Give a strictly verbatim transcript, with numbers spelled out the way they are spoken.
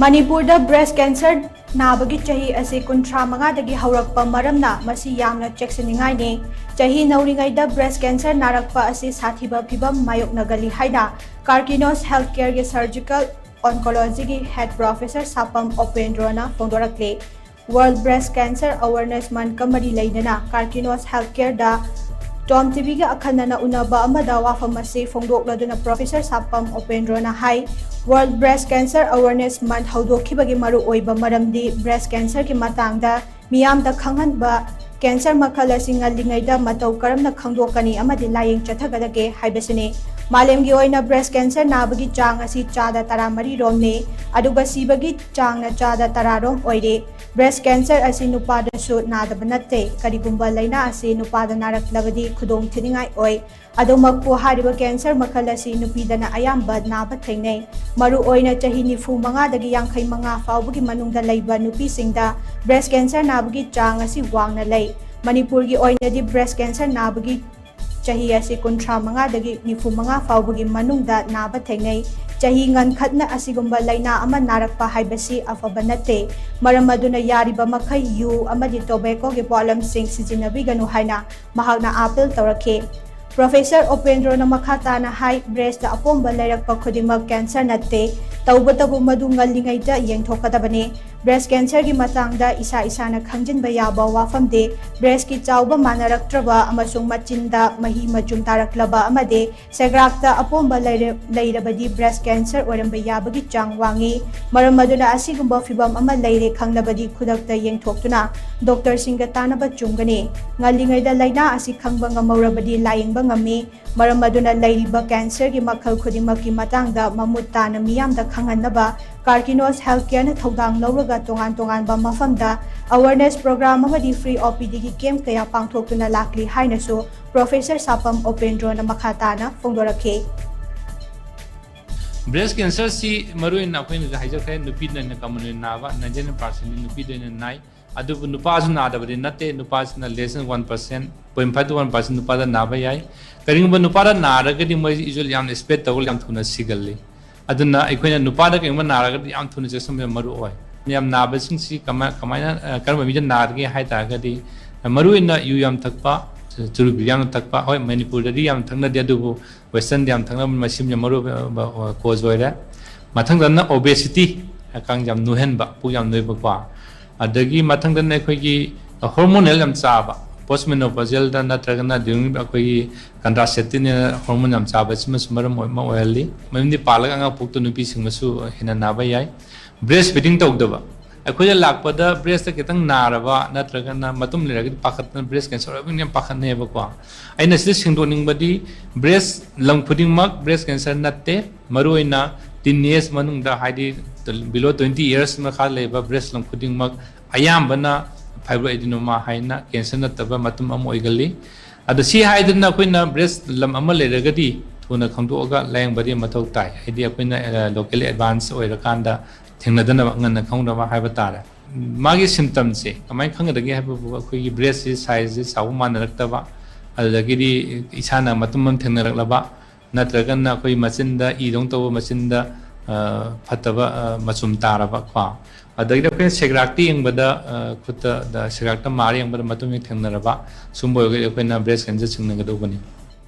ꯃꯅꯤꯄꯨꯔꯗ breast cancer ꯅꯥꯕꯒꯤ ꯆꯍꯤ ꯑꯁꯤ ꯀꯨꯟꯊ꯭ꯔꯥ ꯃꯉꯥꯗꯒꯤ ꯍꯧꯔꯛꯄ ꯃꯔꯝꯅ ꯃꯁꯤ ꯌꯥꯝꯅ ꯆꯦꯛꯁꯤꯟꯅꯤꯡꯉꯥꯏꯅꯤ꯫ ꯆꯍꯤ ꯅꯧꯔꯤꯉꯩꯗ breast cancer ꯅꯥꯔꯛꯄ ꯑꯁꯤ ꯁꯥꯊꯤꯕ ꯐꯤꯚꯝ ꯃꯥꯌꯣꯛꯅꯒꯜꯂꯤ ꯍꯥꯏꯅ Karkinos Healthcareꯒꯤ Surgical Oncologyꯒꯤ Head Professor ꯁꯥꯄꯝ ꯎꯄꯦꯟꯗ꯭ꯔꯣꯅ ꯐꯣꯡꯗꯣꯔꯛꯂꯤ꯫ World Breast Cancer Awareness Monthꯀ ꯃꯔꯤ ꯂꯩꯅꯅ Karkinos Healthcareꯗ Tom TVꯒ ꯑꯈꯟꯅꯅ ꯎꯅꯕ ꯑꯃꯗ ꯋꯥꯐꯝ ꯑꯁꯤ ꯐꯣꯡꯗꯣꯛꯂꯗꯨꯅ Professor ꯁꯥꯄꯝ ꯎꯄꯦꯟꯗ꯭ꯔꯣꯅ ꯍꯥꯏ, World Breast Cancer Awareness Month ꯍꯧꯗꯣꯛꯈꯤꯕꯒꯤ ꯃꯔꯨꯑꯣꯏꯕ ꯃꯔꯝꯗꯤ breast cancerꯒꯤ ꯃꯇꯥꯡꯗ ꯃꯤꯌꯥꯝꯗ ꯈꯪꯍꯟꯕ, cancer ꯃꯈꯜ ꯑꯁꯤ ꯉꯜꯂꯤꯉꯩꯗ ꯃꯇꯧ ꯀꯔꯝꯅ ꯈꯪꯗꯣꯛꯀꯅꯤ ꯑꯃꯗꯤ ꯂꯥꯌꯦꯡ ꯆꯠꯊꯒꯗꯒꯦ ꯍꯥꯏꯕꯁꯤꯅꯤ꯫ ꯃꯥꯂꯦꯝꯒꯤ ꯑꯣꯏꯅ breast cancer ꯅꯥꯕꯒꯤ ꯆꯥꯡ ꯑꯁꯤ ꯆꯥꯗ ꯇꯔꯥꯃꯔꯤ ꯔꯣꯝꯅꯤ, ꯑꯗꯨꯒ ꯁꯤꯕꯒꯤ ꯆꯥꯡꯅ ꯆꯥꯗ ꯇꯔꯥ ꯔꯣꯝ ꯑꯣꯏꯔꯤ꯫ Breast cancer ꯑꯁꯤ ꯅꯨꯄꯥꯗꯁꯨ ꯅꯥꯗꯕ ꯅꯠꯇꯦ꯫ ꯀꯔꯤꯒꯨꯝꯕ ꯂꯥꯏꯅꯥ ꯑꯁꯤ ꯅꯨꯄꯥꯗ ꯅꯥꯔꯛꯂꯕꯗꯤ ꯈꯨꯗꯣꯡ ꯊꯤꯅꯤꯡꯉꯥꯏ ꯑꯣꯏ꯫ ꯑꯗꯨꯃꯛꯄꯨ ꯍꯥꯏꯔꯤꯕ cancer ꯃꯈꯜ ꯑꯁꯤ ꯅꯨꯄꯤꯗꯅ ꯑꯌꯥꯝꯕ ꯅꯥꯕ ꯊꯦꯡꯅꯩ꯫ ꯃꯔꯨ ꯑꯣꯏꯅ ꯆꯍꯤ ꯅꯤꯐꯨ ꯃꯉꯥꯗꯒꯤ ꯌꯥꯡꯈꯩ ꯃꯉꯥ ꯐꯥꯎꯕꯒꯤ ꯃꯅꯨꯡꯗ ꯂꯩꯕ ꯅꯨꯄꯤꯁꯤꯡꯗ breast cancer ꯅꯥꯕꯒꯤ ꯆꯥꯡ ꯑꯁꯤ ꯋꯥꯡꯅ ꯂꯩ꯫ ꯃꯅꯤꯄꯨꯔꯒꯤ ꯑꯣꯏꯅꯗꯤ breast cancer ꯅꯥꯕꯒꯤ ꯆꯍꯤ ꯑꯁꯤ ꯀꯨꯟꯊ꯭ꯔꯥ ꯃꯉꯥꯗꯒꯤ ꯅꯤꯐꯨ ꯃꯉꯥ ꯐꯥꯎꯕꯒꯤ ꯃꯅꯨꯡꯗ ꯅꯥꯕ ꯊꯦꯡꯅꯩ꯫ ꯆꯍꯤ ꯉꯟꯈꯠꯅ ꯑꯁꯤꯒꯨꯝꯕ ꯂꯥꯏꯅꯥ ꯑꯃ ꯅꯥꯔꯛꯄ ꯍꯥꯏꯕꯁꯤ ꯑꯐꯕ ꯅꯠꯇꯦ꯫ ꯃꯔꯝ ꯑꯗꯨꯅ ꯌꯥꯔꯤꯕ ꯃꯈꯩ ꯌꯨ ꯑꯃꯗꯤ tobaccoꯒꯤ ꯄꯣꯠꯂꯝꯁꯤꯡ ꯁꯤꯖꯤꯟꯅꯕꯤꯒꯅꯨ ꯍꯥꯏꯅ ꯃꯍꯥꯛꯅ appeal ꯇꯧꯔꯛꯈꯤ꯫ Professor ꯎꯄꯦꯟꯗ꯭ꯔꯣꯅ ꯃꯈꯥ ꯇꯥꯅ ꯍꯥꯏ, breastꯇ ꯑꯄꯣꯝꯕ ꯂꯩꯔꯛꯄ ꯈꯨꯗꯤꯡꯃꯛ cancer ꯅꯠꯇꯦ, ꯇꯧꯕꯇꯕꯨ ꯃꯗꯨ ꯉꯜꯂꯤꯉꯩꯗ ꯌꯦꯡꯊꯣꯛꯀꯗꯕꯅꯤ꯫ Breast cancerꯒꯤ ꯃꯇꯥꯡꯗ ꯏꯁꯥ ꯏꯁꯥꯅ ꯈꯪꯖꯤꯟꯕ ꯌꯥꯕ ꯋꯥꯐꯝꯗꯤ breastꯀꯤ ꯆꯥꯎꯕ ꯃꯥꯟꯅꯔꯛꯇ꯭ꯔꯕ ꯑꯃꯁꯨꯡ ꯃꯆꯤꯟꯗ ꯃꯍꯤ ꯃꯆꯨꯝ ꯇꯥꯔꯛꯂꯕ ꯑꯃꯗꯤ ꯁꯦꯒ꯭ꯔꯥꯛꯇ ꯑꯄꯣꯝꯕ ꯂꯩꯔ-, ꯂꯩꯔꯕꯗꯤ breast cancer ꯑꯣꯏꯔꯝꯕ ꯌꯥꯕꯒꯤ ꯆꯥꯡ ꯋꯥꯡꯏ꯫ ꯃꯔꯝ ꯑꯗꯨꯅ ꯑꯁꯤꯒꯨꯝꯕ ꯐꯤꯚꯝ ꯑꯃ ꯂꯩꯔꯦ ꯈꯪꯂꯕꯗꯤ ꯈꯨꯗꯛꯇ ꯌꯦꯡꯊꯣꯛꯇꯨꯅ doctorꯁꯤꯡꯒ ꯇꯥꯟꯅꯕ ꯆꯨꯝꯒꯅꯤ꯫ ꯉꯜꯂꯤꯉꯩꯗ ꯂꯥꯏꯅꯥ ꯑꯁꯤ ꯈꯪꯕ ꯉꯝꯍꯧꯔꯕꯗꯤ ꯂꯥꯌꯦꯡꯕ ꯉꯝꯃꯤ꯫ ꯃꯔꯝ ꯑꯗꯨꯅ ꯂꯩꯔꯤꯕ cancerꯒꯤ ꯃꯈꯜ ꯈꯨꯗꯤꯡꯃꯛꯀꯤ ꯃꯇꯥꯡꯗ ꯃꯃꯨꯠ ꯇꯥꯅ ꯃꯤꯌꯥꯝꯗ ꯈꯪꯍꯟꯅꯕ Karkinos Healthcareꯅ ꯊꯧꯗꯥꯡ ꯂꯧꯔꯒ ꯇꯣꯉꯥꯟ ꯇꯣꯉꯥꯟꯕ ꯃꯐꯝꯗ awareness program ꯑꯃꯗꯤ free OPDꯒꯤ camp ꯀꯌꯥ ꯄꯥꯡꯊꯣꯛꯇꯨꯅ ꯂꯥꯛꯂꯤ ꯍꯥꯏꯅꯁꯨ Professor ꯁꯥꯄꯝ ꯎꯄꯦꯟꯗ꯭ꯔꯣꯅ ꯃꯈꯥ ꯇꯥꯅ ꯐꯣꯡꯗꯣꯔꯛꯈꯤ꯫ Breast cancerꯁꯤ ꯃꯔꯨꯑꯣꯏꯅ ꯑꯩꯈꯣꯏꯅꯁꯨ ꯍꯥꯏꯖꯈ꯭ꯔꯦ, ꯅꯨꯄꯤꯗ ꯑꯣꯏꯅ common ꯑꯣꯏꯅ ꯅꯥꯕ, ninety nine percentꯗꯤ ꯅꯨꯄꯤꯗ ꯑꯣꯏꯅ ꯅꯥꯏ꯫ ꯑꯗꯨꯕꯨ ꯅꯨꯄꯥꯁꯨ ꯅꯥꯗꯕꯗꯤ ꯅꯠꯇꯦ, ꯅꯨꯄꯥꯁꯤꯅ less than one percent, point five to one percent ꯅꯨꯄꯥꯗ ꯅꯥꯕ ꯌꯥꯏ꯫ ꯀꯔꯤꯒꯨꯝꯕ ꯅꯨꯄꯥꯗ ꯅꯥꯔꯒꯗꯤ ꯃꯣꯏ usually ꯌꯥꯝꯅ spread ꯇꯧꯔꯒ ꯌꯥꯝ ꯊꯨꯅ ꯁꯤꯒꯜꯂꯤ꯫ ꯑꯗꯨꯅ ꯑꯩꯈꯣꯏꯅ ꯅꯨꯄꯥꯗ ꯀꯩꯒꯨꯝꯕ ꯅꯥꯔꯒꯗꯤ ꯌꯥꯝ ꯊꯨꯅ ꯆꯦꯛꯁꯤꯟꯕ ꯃꯔꯨ ꯑꯣꯏ꯫ ꯌꯥꯝ ꯅꯥꯕꯁꯤꯡꯁꯤ ꯀꯃꯥꯏ-, ꯀꯃꯥꯏꯅ, ꯑ, ꯀꯔꯝꯕ ꯃꯤꯗ ꯅꯥꯒꯦ ꯍꯥꯏ ꯇꯥꯔꯒꯗꯤ, ꯑ, ꯃꯔꯨꯑꯣꯏꯅ ꯌꯨ ꯌꯥꯝ ꯊꯛꯄ, ꯆꯨꯔꯨꯞ ꯌꯥꯝꯅ ꯊꯛꯄ, ꯍꯣꯏ, ꯃꯅꯤꯄꯨꯔꯗꯗꯤ ꯌꯥꯝ ꯊꯛꯅꯗꯦ, ꯑꯗꯨꯕꯨ Westernꯗ ꯌꯥꯝ ꯊꯛꯅꯕ, ꯃꯁꯤꯃ ꯃꯔꯨ ꯑꯣꯏꯕ, ꯑ, cause ꯑꯣꯏꯔꯦ꯫ ꯃꯊꯪꯗꯅ obesity, ꯍꯛꯆꯥꯡ ꯌꯥꯝ ꯅꯣꯏꯍꯟꯕ, ꯄꯨꯛ ꯌꯥꯝ ꯅꯣꯏꯕꯀꯣ꯫ ꯑꯗꯒꯤ ꯃꯊꯪꯗꯅ ꯑꯩꯈꯣꯏꯒꯤ hormonal ꯌꯥꯝ ꯆꯥꯕ, postmenopausealꯗ ꯅꯠꯇ꯭ꯔꯒꯅ during ꯑꯩꯈꯣꯏꯒꯤ contraceptiveꯅ hormone ꯌꯥꯝ ꯆꯥꯕ, ꯁꯤꯃꯁꯨ ꯃꯔꯝ ꯑꯣꯏ-, ꯑꯃ ꯑꯣꯏꯍꯜꯂꯤ꯫ ꯃꯌꯨꯝꯗꯤ ꯄꯥꯜꯂꯒ ꯑꯉꯥꯡ ꯄꯣꯛꯇ ꯅꯨꯄꯤꯁꯤꯡꯅꯁꯨ ꯍꯦꯟꯅ ꯅꯥꯕ ꯌꯥꯏ꯫ Breast feeding ꯇꯧꯗꯕ, ꯑꯩꯈꯣꯏꯗ ꯂꯥꯛꯄꯗ breastꯇ ꯈꯤꯇꯪ ꯅꯥꯔꯕ ꯅꯠꯇ꯭ꯔꯒꯅ ꯃꯇꯨꯝ ꯂꯩꯔꯒꯗꯤ ꯄꯥꯈꯠꯇꯅ breast cancer ꯑꯣꯏꯕꯅ ꯌꯥꯝ ꯄꯥꯈꯠꯅꯩꯌꯦꯕꯀꯣ꯫ ꯑꯩꯅ ꯁꯤꯗ ꯁꯦꯡꯗꯣꯛꯅꯤꯡꯕꯗꯤ, breast ꯂꯝ ꯈꯨꯗꯤꯡꯃꯛ breast cancer ꯅꯠꯇꯦ꯫ ꯃꯔꯨꯑꯣꯏꯅ teenage ꯃꯅꯨꯡꯗ, ꯍꯥꯏꯗꯤ below twenty years ꯃꯈꯥ ꯂꯩꯕ breast ꯂꯝ ꯈꯨꯗꯤꯡꯃꯛ ꯑꯌꯥꯝꯕꯅ fibroadenoma ꯍꯥꯏꯅ cancer ꯅꯠꯇꯕ ꯃꯇꯨꯝ ꯑꯃ ꯑꯣꯏꯒꯜꯂꯤ꯫ ꯑꯗꯣ ꯁꯤ ꯍꯥꯏꯗꯅ ꯑꯩꯈꯣꯏꯅ breast lump ꯑꯃ ꯂꯩꯔꯒꯗꯤ ꯊꯨꯅ ꯈꯪꯗꯣꯛꯑꯒ ꯂꯥꯌꯦꯡꯕꯗꯤ ꯃꯊꯧ ꯇꯥꯏ꯫ ꯍꯥꯏꯗꯤ ꯑꯩꯈꯣꯏꯅ, ꯑ, locally advance ꯑꯣꯏꯔꯀꯥꯟꯗ ꯊꯦꯡꯅꯗꯅꯕ, ꯉꯟꯅ ꯈꯪꯅꯕ ꯍꯥꯏꯕ ꯇꯥꯔꯦ꯫ ꯃꯥꯒꯤ symptomꯁꯦ ꯀꯃꯥꯏꯅ ꯈꯪꯒꯗꯒꯦ ꯍꯥꯏꯕꯕꯨ, ꯑꯩꯈꯣꯏꯒꯤ breastꯁꯤ sizeꯁꯤ ꯆꯥꯎꯕ ꯃꯥꯟꯅꯔꯛꯇꯕ, ꯑꯗꯨꯗꯒꯤꯗꯤ ꯏꯁꯥꯅ ꯃꯇꯨꯝ ꯑꯃ ꯊꯦꯡꯅꯔꯛꯂꯕ, ꯅꯠꯇ꯭ꯔꯒꯅ ꯑꯩꯈꯣꯏ ꯃꯆꯤꯟꯗ ꯏꯗꯧ ꯇꯧꯕ, ꯃꯆꯤꯟꯗ, ꯑ, ꯐꯠꯇꯕ, ꯑ, ꯃꯆꯨꯝ ꯇꯥꯔꯕ ꯀꯣ꯫ ꯑꯗꯒꯤꯗꯤ ꯑꯩꯈꯣꯏꯅ ꯁꯦꯒ꯭ꯔꯥꯛꯇ ꯌꯦꯡꯕꯗ, ꯑ, ꯈꯨꯠꯇ ꯗ ꯁꯦꯒ꯭ꯔꯥꯛꯇ ꯃꯥꯔ ꯌꯦꯡꯕꯗ ꯃꯇꯨꯝ ꯍꯦꯛ ꯊꯦꯡꯅꯔꯕ, ꯁꯨꯝꯕ ꯑꯣꯏꯔꯒꯗꯤ ꯑꯩꯈꯣꯏꯅ breast cancer ꯆꯤꯡꯅꯒꯗꯧꯕꯅꯤ꯫